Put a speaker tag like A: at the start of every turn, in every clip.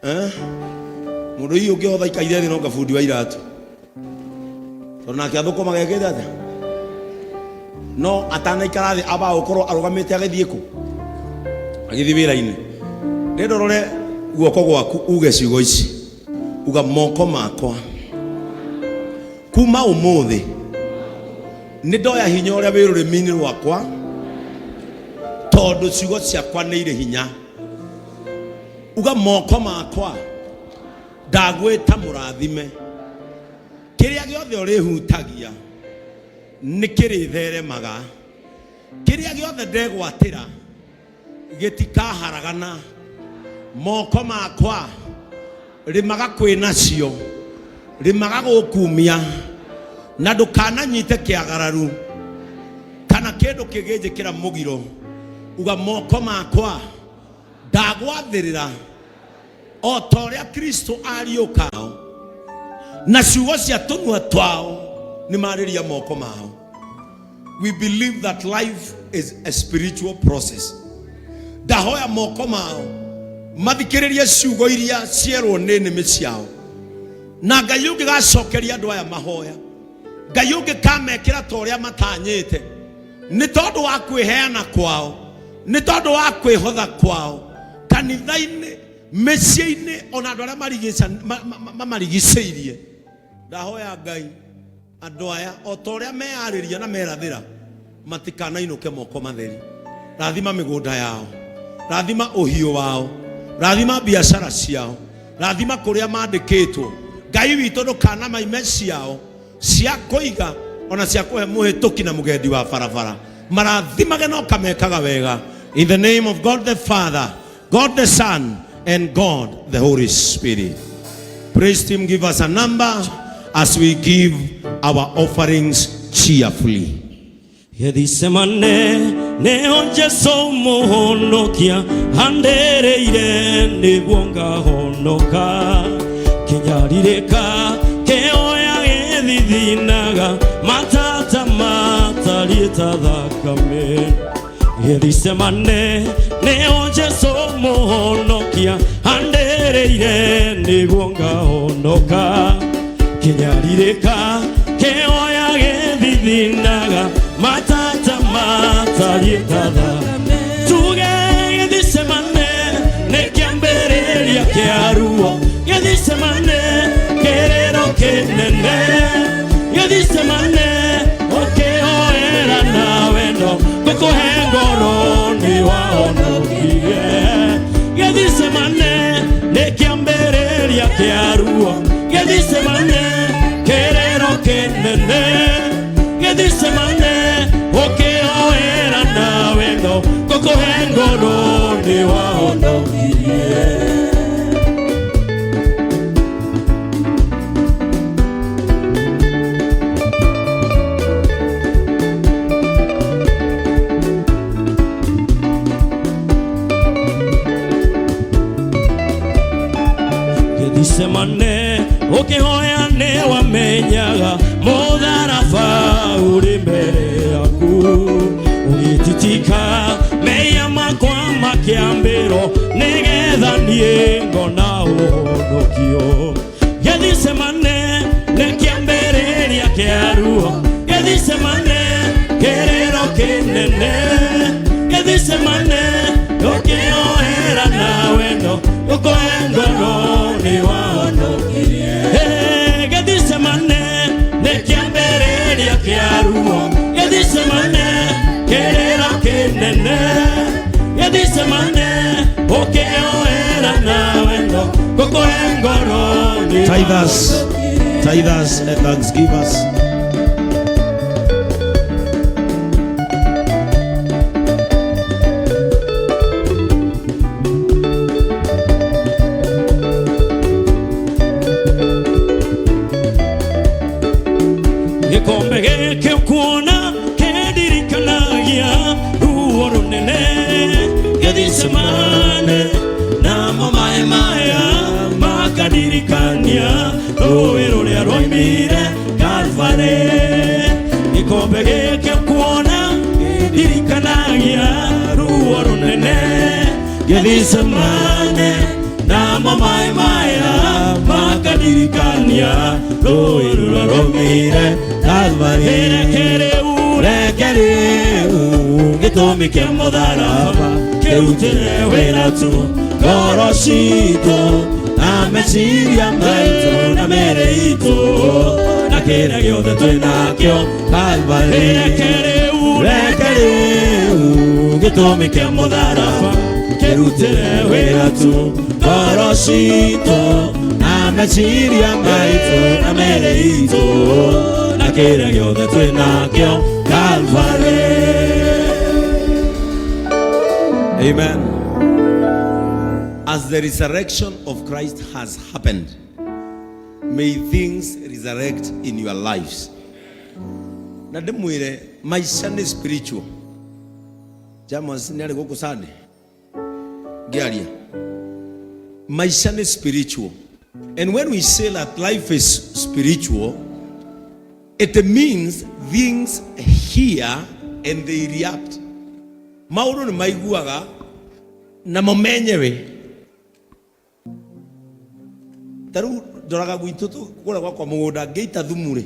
A: Eh? Mũndũ hihi ũngĩhotha ikaire thĩ no ngabundi wa iratũ, tondũ nake athũkũmaga ekĩte atĩa? No atanaikara thĩ ambaga gũkorwo arũgamĩte agĩthiĩ kũ? Agĩthiĩ wĩra-inĩ. Ndĩrenda ũrore guoko gwaku uge ciugo ici. Uga, moko makwa, kuma ũmũthĩ nĩ ndoya hinya ũrĩa wĩ rũrĩmĩ-inĩ rwakwa, tondũ ciugo ciakwa nĩ irĩ hinya. Uga, moko makwa, ndagwĩta mũrathime. Kĩrĩa gĩothe ũrĩhutagia nĩ kĩrĩtheremaga. Kĩrĩa gĩothe ndegwatĩra gĩtikaharagana. Moko makwa, rĩmaga kwĩ nacio, rĩmaga gũkumia, na ndũkananyite kĩagararu kana kĩndũ kĩngĩnjĩkĩra mũgiro. Uga, moko makwa, ndagwathĩrĩra o ta ũrĩa Kristo ariũka, na ciugo cia tũnua twao nĩ marĩria moko mao. We believe that life is a spiritual process. Ndahoya moko mao mathikĩrĩrie ciugo iria cierwo nĩ nĩmĩ ciao, na Ngai ũngĩgacokeria andũ aya mahoya, Ngai ũngĩkamekĩra ta ũrĩa matanyĩte, nĩ tondũ wa kwĩheana kwao, nĩ tondũ wa kwĩhotha kwao kanitha-inĩ, mĩciĩ-inĩ, ona andũ arĩa mamarigicĩirie. Ndahoya Ngai, andũ aya o ta ũrĩa meyarĩria na merathĩra, matikanainũke moko matheri. Rathima mĩgũnda yao, rathima ũhiũ wao, rathima biacara ciao, rathima kũrĩa mandĩkĩtwo. Ngai witũ, ndũkanamaime ciao cia kũiga ona cia kũhe mũhĩtũki na mũgendi wa barabara. Marathimage na ũkamekaga wega. In the name of God the Father, God the Son, and God the Holy Spirit. Praise team, give us a number as we give our offerings cheerfully.
B: Gethisemane nĩho Jesu mũhonokia andereire nĩguo ngahonoka. Kĩnyarirĩka kĩoya gĩthithinaga matata matariĩ ta thakame. Gethisemane nĩho Jesu mũhonokia andereire nĩguo ngahonoka. Kĩnyarirĩka kĩoya gĩthithinaga matata matariĩ ta thakame. Tuge Gethisemane nĩ kĩambĩrĩria kĩa ruo. Gethisemane kĩrĩro kĩnene. Gethisemane ũkĩhoera na wendo ngũkũhe ngoro nĩ wahonokirie. Gethisemane nĩ kĩambĩrĩria kĩa ruo. Gethisemane kĩrĩro kĩnene. Gethisemane ũkĩhoera na wendo ngũkũhe ngoro nĩ wahonokirie. Gethisemane ũkĩhoya nĩ wamenyaga mũtharaba ũrĩ mbere yaku. Ũgĩtitika mehia makwa makĩambĩrwo nĩgetha niĩ ngona ũhonokio. Gethisemane nĩ kĩambĩrĩria kĩa ruo. Gethisemane kĩrĩro kĩnene. Gethisemane ũkĩoera na wendo ũkũhe ngoro nĩ wahonokirie. Hey, Gethisemane nĩ kĩambĩrĩria kĩa ruo. Gethisemane kĩrĩro kĩnene. Gethisemane ũkĩoera na wendo ngũkũhe ngoro nĩ
A: Tithers, tithers and thanksgivers.
B: Gĩkombe gĩkĩ ũkuona kĩndirikanagia ruo rũnene Gethisemane, namo maĩ maya makandirikania rũĩ rũrĩa rwoimire Kalvarĩ. Gĩkombe gĩkĩ ũkuona kĩndirikanagia ruo rũnene Gethisemane. Namo maĩ maya makandirikania rũĩ rũrĩa rwaumire Kalvarĩ. Reke rĩu, reke rĩu gĩtũmi kĩa mũtharaba kĩrutĩre wĩra tu ngoro citũ na meciria maitũ na mĩĩrĩ itũ na kĩrĩa gĩothe twĩ nakĩo Kalvarĩ. Reke rĩu, reke rĩu gĩtũmi kĩa mũtharaba kĩrutĩre wĩra tu ngoro citũ na meciria maitũ na mĩĩrĩ itũ na kĩrĩa gĩothe twĩ nakĩo Kalvarĩ.
A: Amen. As the resurrection of Christ has happened, may things resurrect in your lives. Na ndĩmwĩre maica nĩ spiritual. Jamas nĩ arĩ gũkũ Sunday ngĩaria. Maica nĩ spiritual. And when we say that life is spiritual, it means things hear and they react. Maũndũ nĩ maiguaga namo menyewe. Ta rĩu ndoraga gwitũ kũrĩa gwakwa mũgũnda ngĩita thumu rĩ,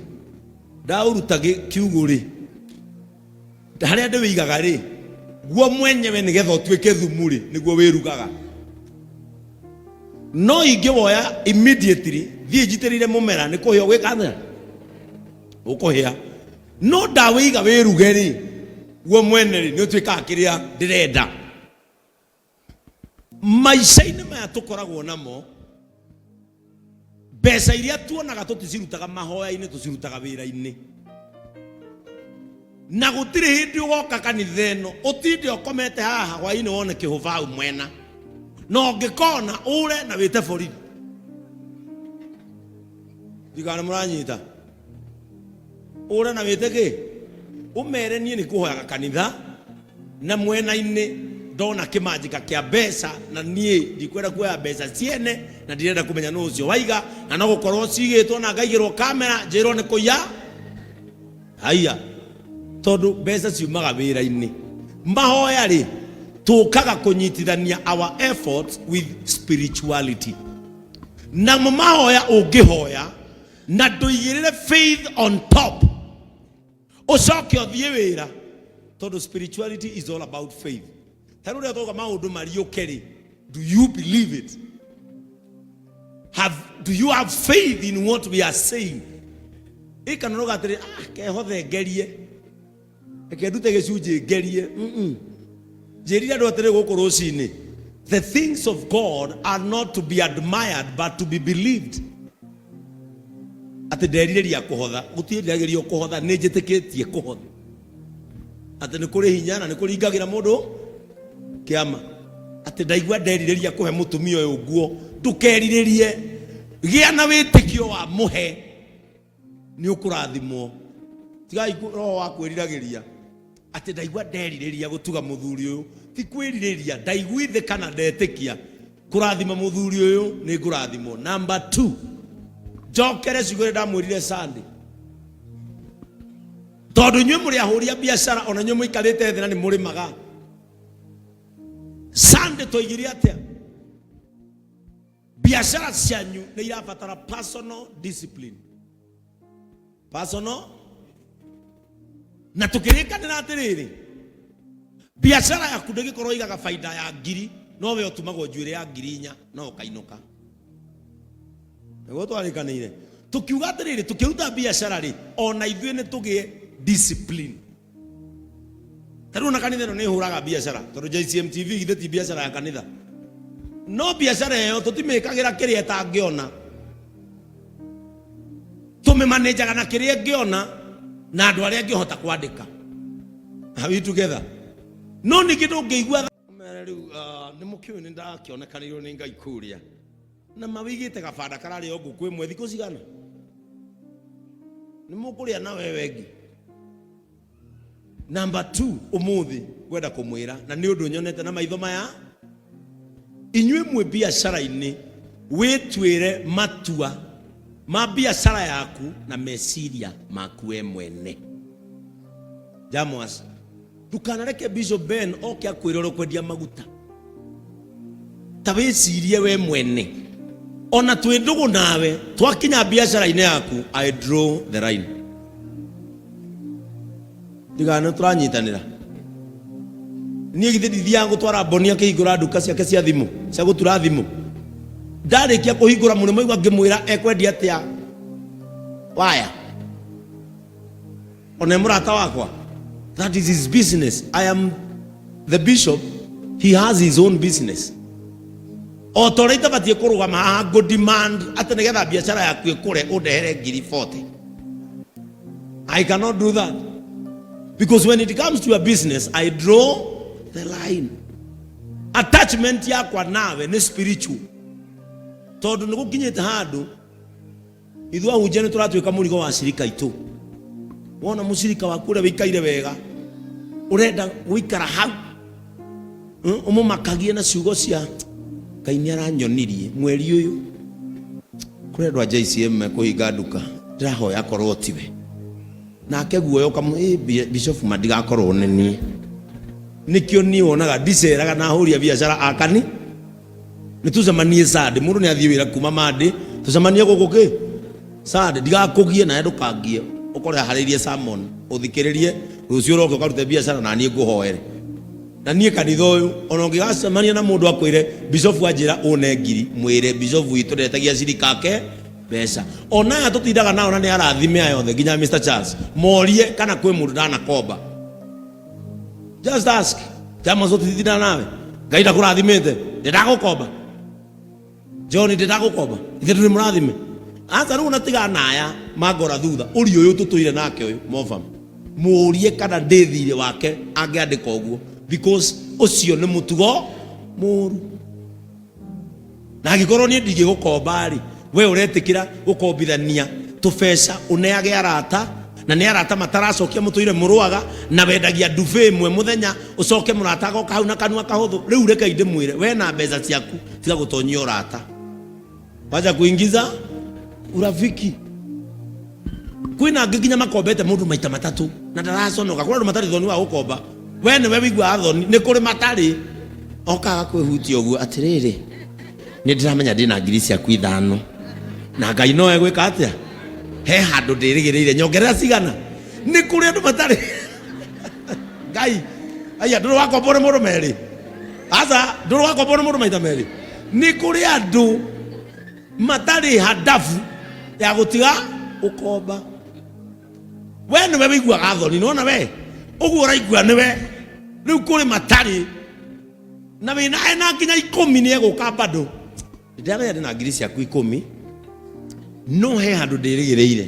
A: ndaũruta kiugũ rĩ, harĩa ndĩwĩigaga rĩ, guo mwenyewe nĩgetha ũtuĩke thumu rĩ, nĩguo wĩrugaga. No ingĩwoya immediately thiĩ njitĩrĩire mũmera nĩ kũhĩa ũgwĩka atĩa? Ũkũhĩa. No ndawĩiga wĩruge rĩ, guo mwene rĩ, nĩ ũtuĩkaga kĩrĩa ndĩrenda. Maica-inĩ maya tũkoragwo namo, mbeca iria tuonaga tũticirutaga mahoya-inĩ, tũcirutaga wĩra-inĩ. Na gũtirĩ hĩndĩ ũgoka kanitha ĩno ũtinde ũkomete haha hwainĩ wone kĩhũbau mwena, na ũngĩkona ũre na wĩte borithi. Ndigana mũranyita. Ũre na wĩte kĩ? Ũmere niĩ nĩ kũhoyaga kanitha na mwena-inĩ ndona kĩmanjĩka kĩa mbeca, na niĩ ndikwenda kuoya mbeca ciene na ndirenda kũmenya nũ ũcio waiga, na no gũkorwo cigĩtwo na ngaigĩrwo kamera njĩrwo nĩ kũiya. Haiya, tondũ mbeca ciumaga wĩra-inĩ. Mahoya rĩ, tũkaga kũnyitithania our efforts with spirituality. Namo mahoya ũngĩhoya na ndũigĩrĩre faith on top, ũcoke ũthiĩ wĩra, tondũ spirituality is all about faith. Ta rĩu rĩrĩa twauga maũndũ mariũke rĩ, do you believe it? Do you have faith in what we are saying? Ĩka na atĩrĩ, kehothe ngerie, reke ndute gĩcunjĩ ngerie. Njĩrire andũ atĩrĩ gũkũ rũcinĩ, the things of God are not to be admired but to be believed. Atĩ nderirĩria kũhotha, gũtiĩriragĩrio kũhotha, nĩ njĩtĩkĩtie kũhotha. Atĩ nĩ kũrĩ hinya na nĩ kũringagĩra mũndũ kĩama. Atĩ ndaigua nderirĩria kũhe mũtumia ũyũ nguo, ndũkerirĩrie, gĩa na wĩtĩkio wa mũhe, nĩ ũkũrathimwo. Tigai roho wa kwĩriragĩria. Atĩ ndaigua nderirĩria gũtuga mũthuri ũyũ, ti kwĩrirĩria, ndaiguithe kana ndetĩkia kũrathima mũthuri ũyũ, nĩ ngũrathimwo. Number 2, njokere ciugo iria ndamwĩrire Sunday. Tondũ inyuĩ mũrĩ ahũri a biacara, ona inyuĩ mũikarĩte thĩ na nĩ mũrĩmaga. Sunday twaigire atĩa? Biacara cianyu nĩ irabatara personal discipline. Personal. Na tukĩrĩkanĩra atĩrĩrĩ, biacara yaku ndĩngĩkorwo igaga baida ya ngiri, no we ũtumagwo njuĩrĩ ya ngiri inya no ũkainũka. Nĩguo twarĩkanĩire. Tukiuga atĩrĩrĩ, tukĩruta biacara rĩ, ona ithuĩ nĩ tũgĩe discipline. Ta rĩu ona kanitha ĩno nĩ ĩhũraga biacara, tondũ JCMTV githĩ ti biacara ya kanitha. No biacara ĩyo tũtimĩkagĩra kĩrĩa ĩtangĩona. Tũmĩmanĩnjaga na kĩrĩa ĩngĩona na andũ arĩa ĩngĩhota kwandĩka. Are we together? No ningĩ ndũngĩigua Mere rĩu, nĩ mũkĩũĩ nĩ ndakĩonekanĩirwo nĩ Ngai kũrĩa. Na mawĩigĩte gabanda kararĩo ngũkũ ĩmwe thikũ cigana? Nĩ mũkũrĩa na wewe ĩngĩ. Number 2, ũmũthĩ ngwenda kũmwĩra na nĩ ũndũ nyonete na maitho maya, inyuĩ mwĩ biacara-inĩ wĩtuĩre matua ma biacara yaku na meciria maku we mwene. Jamwas, ndũkanareke Bishop Ben oke akwĩre ũrĩa ũkwendia maguta. Ta wĩcirie we mwene. Ona twĩ ndũgũ nawe, twakinya biacara-inĩ yaku, I draw the line. Ndigana tũranyitanĩra. Niĩ githĩ ndithiaga gũtwara mboni akĩhingũra nduka ciake cia thimũ, cia gũtura thimũ. Ndarĩkia kũhingũra mũrĩ maigua ngĩmwĩra ekwendia atĩa waya. Ona mũrata wakwa. That is his business. I am the bishop. He has his own business. O ta ũrĩa itabatiĩ kũrũgama haha ngũ demand atĩ nĩgetha biacara yaku ĩkũre ũndehere ngiri 40. I cannot do that. Because when it comes to your business, I draw the line. Attachment yakwa nawe nĩ spiritual. Tondũ nĩ gũkinyĩte handũ ithuĩ ahunjia nĩ tũratuĩka mũrigo wa cirika itũ. Wona mũcirika waku ũrĩa wĩikaire wega, ũrenda gũikara hau, ũmũmakagie na ciugo cia Ngai nĩ aranyonirie mweri ũyũ kũrĩ andũ a JCM mekũhinga nduka, ndĩrahoya akorwo tiwe. Nake guoya ũkamũ, bishop ma ndigakorwo nĩ niĩ. Nĩkĩo niĩ wonaga ndiceraga na ahũri a biacara akani. Nĩ tũcemanie Sunday, mũndũ nĩ athiĩ wĩra kuma Monday, tũcemanie gũkũ kĩ Sunday, ndigakũgie nawe ndũkangie, ũkore harĩirie sermon, ũthikĩrĩrie, rũciũ ũroke ũkarute biacara na niĩ ngũhoere. Na niĩ kanitha ũyũ, ona ũngĩgacemania na mũndũ akwĩre bishop anjĩra ũne ngiri, mwĩre bishop witũ ndetagia cirika ake mbeca. Ona aya tũtindaga nao na nĩ arathime aya othe nginya Mr Charles, morie kana kwĩ mũndũ ndanakomba. Just ask. Chama zote titindaga nawe. Ngai ndakũrathimĩte, ndĩndagũkomba. John ndĩndagũkomba. Ithe ndũrĩ mũrathime. Aca rĩu na tiga naya mangora thutha. Ũri ũyũ tũtũire nake ũyũ mofam. Mũrie kana ndĩ thirĩ wake angĩandĩka ũguo. Because ũcio nĩ mũtugo mũru. Na angĩkorwo niĩ ndingĩgũkomba rĩ, we ũretĩkĩra gũkombithania tũbeca ũneage arata, na nĩ arata mataracokia mũtũire mũrũaga, na wendagia nduba ĩmwe mũthenya, ũcoke mũrata agoka hau na kanua kahũthũ. Rĩu rekei ndĩmwĩre, we na mbeca ciaku tiga gũtonyia ũrata. Wacha kuingiza urafiki. Kwĩna angĩ nginya makombete mũndũ maita matatũ na ndaraconoka. Kũrĩ andũ matarĩ thoni wa gũkomba. We nĩwe wĩiguaga thoni, nĩ kũrĩ matarĩ. Okaga kwĩhutia ũguo atĩrĩrĩ, nĩ ndĩramenya ndĩna ngiri ciaku ithano na Ngai no egwĩka atĩa? He handũ ndĩrĩgĩrĩire nyongerera cigana? Nĩ kũrĩ andũ matarĩ. Ngai, aya ndũrĩ wakombwo nĩ mũndũ merĩ. Aca, ndũrĩ wakombwo nĩ mũndũ maita merĩ. Nĩ kũrĩ andũ matarĩ handabu ya gũtiga gũkomba. We nĩwe wĩiguaga thoni, nĩwona we ũguo ũraigua nĩwe. Rĩu kũrĩ matarĩ na wĩna ena nginya ikũmi nĩ egũka bado. Ndĩramenya ndĩna ngiri ciaku ikũmi, no he handũ ndĩrĩgĩrĩire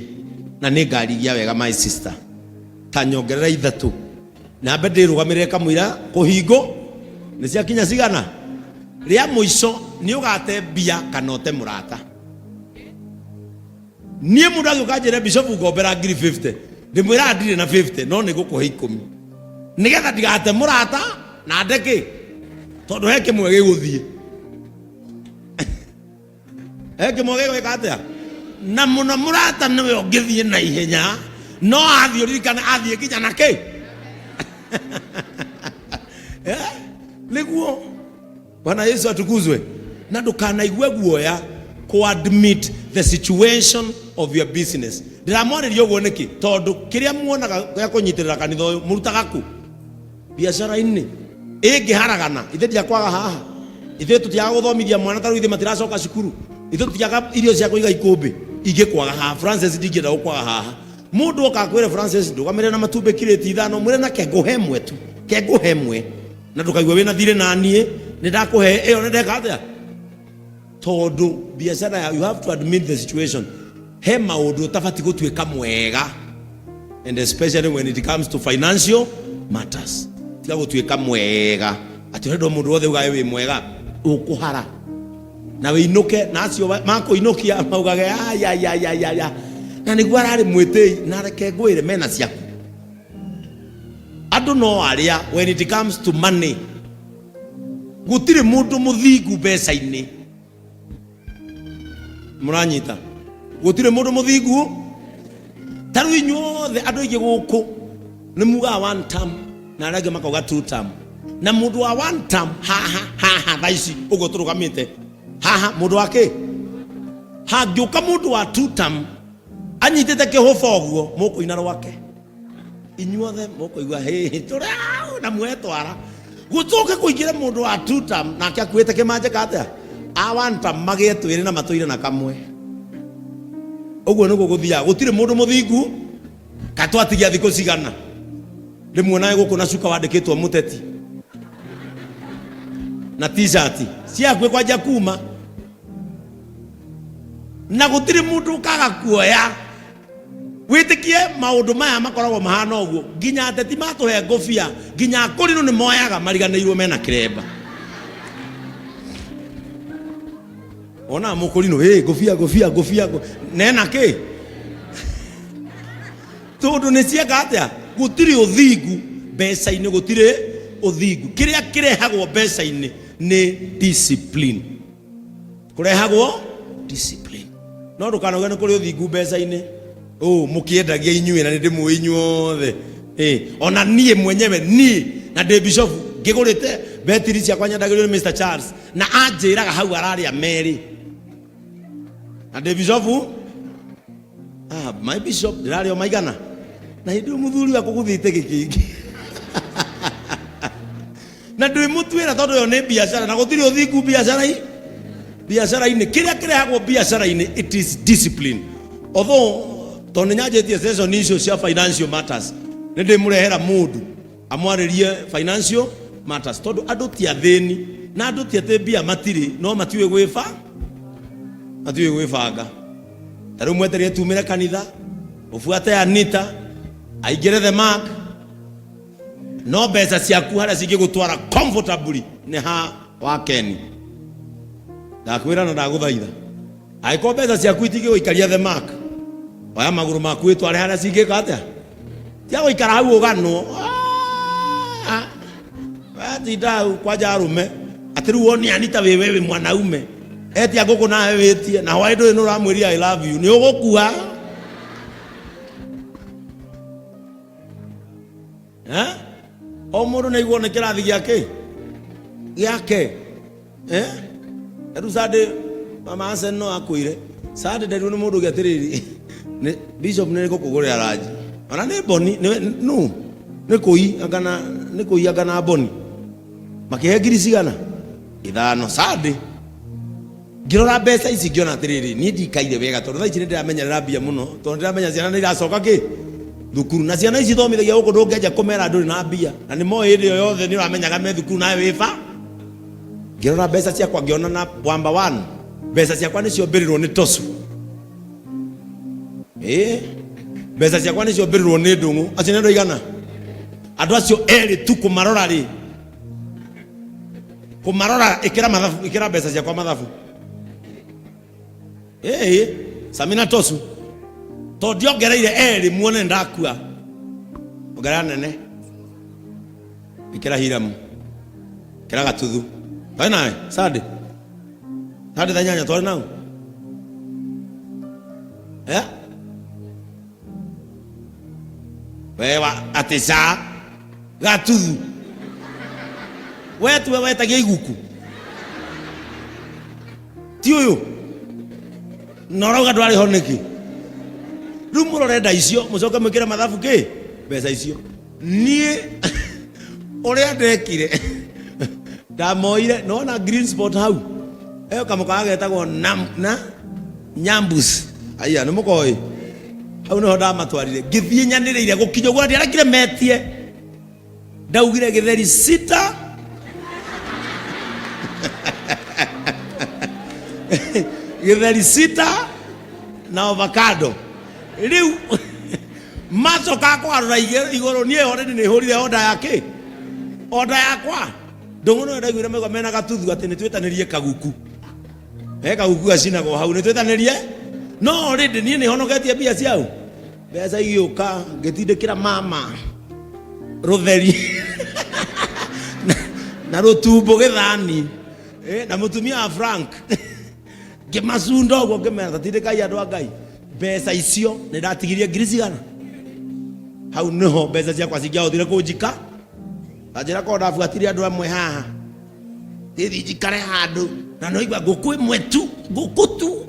A: na nĩ ngarigia wega my sister, ta nyongerera ithatũ nambe ndĩrũgamĩrĩre kamũira kũhingo nĩ ciakinya cigana. Rĩa mũico nĩ ũgate mbia kana ũte mũrata. Niĩ mũndũ agĩũka anjĩre bishop ngombera ngiri 50, ndĩmwĩraga ndirĩ na 50 no nĩ ngũkũhe ikũmi nĩgetha ndigate mũrata na nde kĩ, tondũ he kĩmwe gĩgũthiĩ. He kĩmwe gĩgwĩka atĩa? Na mũno mũrata nĩwe ũngĩthiĩ na ihenya, no athiĩ ũririkane athiĩ nginya na kĩ. Nĩguo Bwana Yesu atukuzwe. Na ndũkanaigue guoya ku admit the situation of your business. Ndĩramwarĩria ũguo nĩkĩ? Tondũ kĩrĩa muonaga gĩa kũnyitĩrĩra kanitha ũyũ mũrutaga kũ? Biacara-inĩ. Ĩngĩharagana, ithe ndiakwaga haha. Ithuĩ tũtiaga gũthomithia mwana ta rĩu ithuĩ matiracoka cukuru. Ithuĩ tũtiaga irio cia kũiga ikũmbĩ. Ingĩkwaga haha, Francis ndingĩenda gũkwaga haha. Mũndũ oka akwĩre Francis ndũgamĩrĩre na matumbĩ kirĩti ithano, mwĩre na ke ngũhe ĩmwe tu. Ke ngũhe ĩmwe. Na ndũkaigue wĩna thirĩ na niĩ, nĩ ndakũhe ĩyo nĩ ndeka atĩa? Tondũ biacara ya, you have to admit the situation. He maũndũ ũtabati gũtuĩka mwega. And especially when it comes to financial matters. Tiga gũtuĩka mwega. Atĩ ũrenda mũndũ wothe ugae wĩ mwega, ũkũhara. Na wĩinũke, na acio makũinũkia maugage ya ya ya ya ya. Na nĩguo ararĩ mwĩtĩi, na reke ngwĩre mena ciaku. Andũ no arĩa when it comes to money, gũtirĩ mũndũ mũthingu mbeca-inĩ. Mũranyita? Gũtirĩ mũndũ mũthingu. Ta rĩu inyuothe andũ aingĩ gũkũ nĩ mugaga one term na arĩa angĩ makauga two term. Na mũndũ wa one term haha haha thaa ici ũguo tũrũgamĩte haha, mũndũ wa kĩ? Hangĩũka mũndũ wa tutam anyitĩte kĩhũba ũguo, mũkũina rwake inyuothe, mũkũigua hĩhĩ tũrĩ hau na mwetwara. Gũcoke kũingĩre mũndũ wa tutam nake akuĩte kĩmanjĩka atĩa a one term, magĩe twĩrĩ na matũire na kamwe. Ũguo nĩguo gũthiaga. Gũtirĩ mũndũ mũthingu. Katwatigia thikũ cigana rĩmwe nawe gũkũ na cuka wandĩkĩtwo mũteti na t-shirt ciakuĩ kwanja kuma, na gũtirĩ mũndũ ũkaga kuoya. Wĩtĩkie maũndũ maya makoragwo mahana ũguo. Nginya ateti matũhe ngũbia, nginya akũrinũ nĩ moyaga mariganĩirwo mena kĩremba. Ona mũkũrinũ ĩ ngũbia ngũbia ngũbia nena kĩ tondũ nĩ cieka atĩa. Gũtirĩ ũthingu mbeca-inĩ, gũtirĩ ũthingu. Kĩrĩa kĩrehagwo mbeca-inĩ nĩ discipline, kũrehagwo discipline. No ndũkanauge nĩ kũrĩ ũthingu mbeca-inĩ. Ũ mũkĩendagia inyuĩ na nĩ ndĩmũĩ inyuothe. Ona niĩ mwenyewe, niĩ na ndĩ bishofu, ngĩgũrĩte betiri ciakwa nyendagĩrio nĩ Mr Charles, na anjĩraga hau ararĩa merĩ na ndĩ bishofu. Ah, my bishop, ndĩrarĩa o maigana na hĩndĩ ĩyo mũthuri wa kũgũthĩte gĩkĩngĩ na ndwĩmũtuĩra, tondũ ĩyo nĩ biacara na gũtirĩ ũthingu biacara-inĩ. Biacara-inĩ, kĩrĩa kĩrehagwo biacara-inĩ, it is discipline. Although tondũ nĩ nyanjĩtie session icio cia financial matters, nĩ ndĩmũrehera mũndũ amwarĩrie financial matters, tondũ andũ ti athĩni na andũ ti atĩ mbia matirĩ, no matiũĩ gwĩba, matiũĩ gwĩbanga. Ta rĩu mwetereire tumĩre kanitha, ũbuate Anita aingĩre the mark, no mbeca ciaku harĩa cingĩgũtwara comfortably nĩ ha wakeni. Ndakwĩra na ndagũthaitha, angĩkorwo mbeca ciaku itingĩgũikaria the mark, oya magũrũ maku wĩtware harĩa cingĩka atĩa. Tia gũikara hau ũganwo. Ah, watinda hau kwanja arũme atĩ rĩu wone Anita wĩ wewe mwanaume etia ngũkũ nawe wĩtie na hwaĩ ndũrĩ nũramwĩria "I love you", nĩ ũgũkua. Eh? O mũndũ nĩ aiguo nĩ kĩrathi gĩake gĩake. Eh? Rĩu Sunday mama Asen no akwĩre Sunday nderirwo nĩ mũndũ ũngĩ atĩrĩrĩ, nĩ bishop, nĩ ngũkũgũrĩra ranji ona nĩ mboni nũ nĩ kũi angana nĩ kũi angana mboni makĩhe ngiri cigana ithano. Sunday ngĩrora mbeca ici, ngĩona atĩrĩrĩ, niĩ ndikaire wega, tondũ thaa ici nĩ ndĩramenyerera mbia mũno, tondũ ndĩramenya ciana nĩ iracoka kĩ thukuru, na ciana ici thomithagia gũkũ ndũngĩanjia kũmera ndũrĩ na mbia, na nĩ moĩ hĩndĩ ĩyo yothe nĩ ũramenyaga me thukuru nawe wĩ ba. Ngĩrora mbeca ciakwa, ngĩona na wamba one mbeca ciakwa nĩ ciombĩrĩrwo nĩ tosu. Ĩĩ, mbeca ciakwa nĩ ciombĩrĩrwo nĩ ndũng'ũ. Acio nĩ andũ aigana? Andũ acio erĩ tu kũmarora rĩ, kũmarora, ĩkĩra mathabu, ĩkĩra mbeca ciakwa mathabu. Ĩĩ, Samina Tosu, tondũ ndiongereire erĩ muone ndakua. Ongerera nene, ĩkĩra Hiramu, ĩkĩra Gatuthu. Twarĩ nawe Sande, Sande thaa 8 twarĩ nau. Eh? Wewa atĩ ca Gatuthu, we tuwe wetagia iguku ti ũyũ na ũrauga ndwarĩ ho nĩkĩ? Rĩu mũrore nda icio, mũcoke mwĩkĩre mathabu kĩ mbeca icio. Niĩ ũrĩa ndekire, ndamoire nona green spot hau ĩyo kamũkawa getagwo na Nyambus. Aya nĩ mũkoĩ hau nĩho ndamatwarire, ngĩthiĩ nyanĩrĩire gũkinya ũguo ndiarekire metie. Ndaugire gĩtheri sita, gĩtheri sita na avocado. Rĩu macoka kwarũra igũrũ, niĩ already nĩ hũrire order ya kĩ order yakwa. Ndũng'ũ nĩyo ndaiguire maigua mena Gatuthu atĩ nĩ twĩtanĩrie kaguku. He kaguku gacinagwo hau, nĩ twĩtanĩrie. No already niĩ nĩ honoketie mbia ciao. Mbeca igĩũka, ngĩtindĩkĩra mama rũtheri na rũtumbo gĩthani. Na mũtumia wa Frank, ngĩmacunda ũguo, ngĩmera tatindĩkai andũ a Ngai. Mbeca icio nĩ ndatigirie ngiri cigana hau, nĩho mbeca ciakwa cingĩahotire kũnjika. Ta njĩra korwo ndabuatire andũ amwe haha, thithi njikare handũ na no igua ngũkũ ĩmwe tu, ngũkũ tu.